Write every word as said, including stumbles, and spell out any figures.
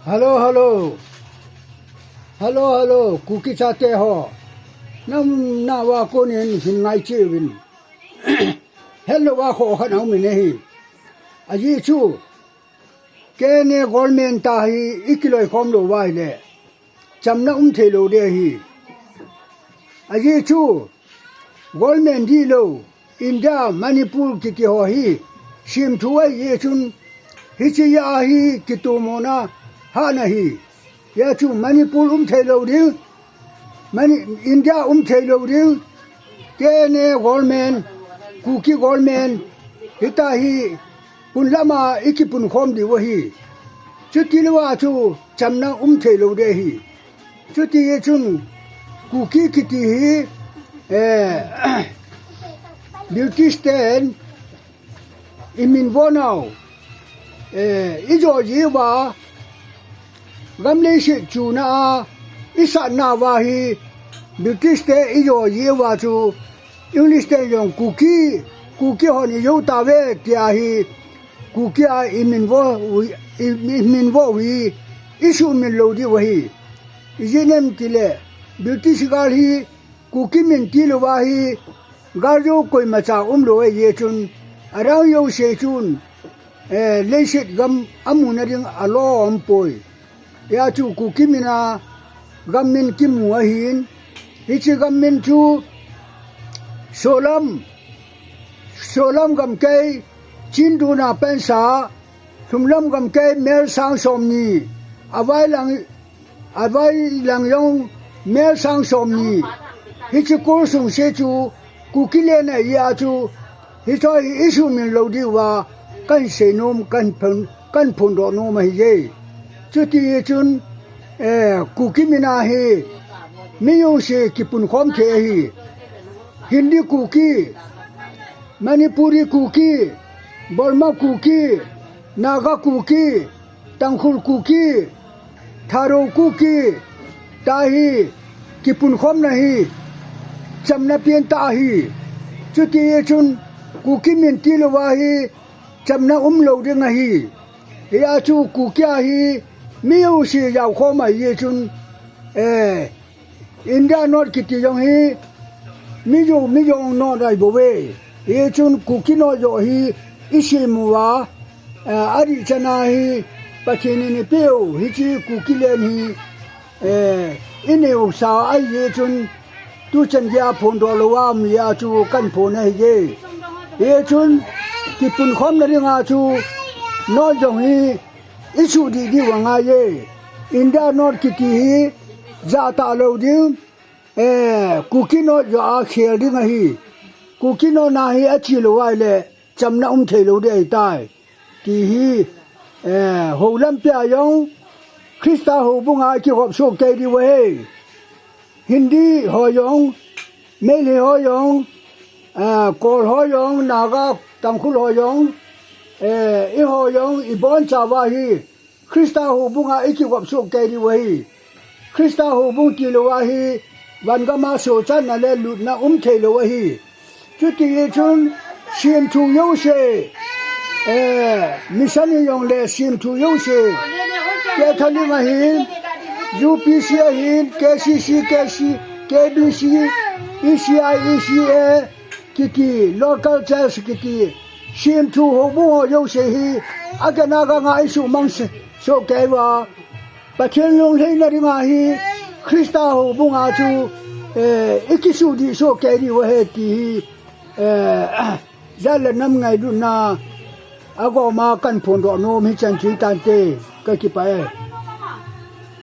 Hello, hello. Hello, hello. Kuki chate ho. Nam na wa ko nin hin ngai chi win. Hello wa ko khan au mi ne hi. A ji chu. Kene government ta hi ikiloi khom lo wai le. Chamna um thei lo de hi. A ji chu. Government di lo. India, Manipur kiti ho hi, sim thu ai ye chun, hichi ya hi kitu mo na, ha na hi. Ya chu Manipur um thei lo ding, Mani-, India um thei lo ding, K N A government, Kuki government, hita hi, pun lama iki pun khom di wa hi. Chuti lo wa chu, chamna um thei lo de hi. Chuti ye chun, Kuki kiti hi, eh, British ten, i min vo nau, eh, i jo ji wa, gam lei si chu na a, i sa na wa hi, British te i jo ji wa chu, English te jong Kuki, Kuki hon i jo ta ve, ti a hi, Kuki a i min vo, i, i min vo wi, i su min lo di wa hi. I ji nem ti le, British gal hi, Kuki min ti lo wa hi, gal jo koima cha um lo e ye chun, a rang yo se chun, eh, leiset gam amu na ding a lo um poi. Ya chu Kuki min a gam min kimu a hin, hichi gam min chu Solam, Solam gam kei, Chinduna pensa, Thumlam gam kei, mel sang som ni, a vai lang, a vai lang yong, mel sang som ni, hichi kul sung se chu, Kuki le na ya chu, hi choi hi isu min lo di wa, kan se nom, kan phun, kan phun do nom a hi ye. Chuti ye chun, eh, Kuki min a hi, mi yo se kipun khom the hi. Hindi Kuki, Manipuri Kuki, Burma Kuki, Naga Kuki, Tangkhul Kuki, Tharo Kuki, ta hi, kipun khom na hi, chamna pian ta hi. Chuti ye chun, Kuki min ti lo wa hi, chamna um lo ding a hi. Hi a chu Kuki a hi, mi yo si yau khom a ye chun, eh, India North kiti jong hi, mi jo, mi jo North ai bo ve. Hi chun Kuki North jo hi, i si mu wa, eh, a ri chana hi, Pathen in i pe u, hichi Kuki len hi, eh, i neu sa ai ye chun, tu chan ya phun do lo wa mi ya chu kan phun a hi ye. Hi chun, kipun khom na ding a chu, North jong hi, i su di di wa nga ye. India North kiti hi, ja ta lo ding, eh, Kuki North jo a khel ding a hi. Kuki North na hi a chi lo wai le, chamna um thei lo di ai tai. Ti hi, eh, ho lam pia jong, Krista ho bunga ki hop so kei di wa he. Hindi ho jong, Meitei ho jong, eh, Kol ho jong, Naga, Tangkhul ho jong, eh, i ho jong, i bon cha wa hi, Krista ho bunga i ki wap suk kei di wa hi. Krista ho bung ti lo wa hi, van gam a so chan na le lut na um thei lo wa hi. Chuti ye chun, sim thu yo se, eh, mission in jong le sim thu yo se. Catholic a hin, U P C a hin, K C C, K C, K B C, E C I, E C A, kiti, local church kiti, sim thu ho bung ho yo se hi, a ka na ka nga i su mang se, so kei wa. Pathen lunglhaina dinga hi Krista ho bunga chu, eh, i kisu di so kei di wa he ti hi, eh, ja le nam ngailutna a goma kan phon do nom hi chan chin tan te ka kipah e.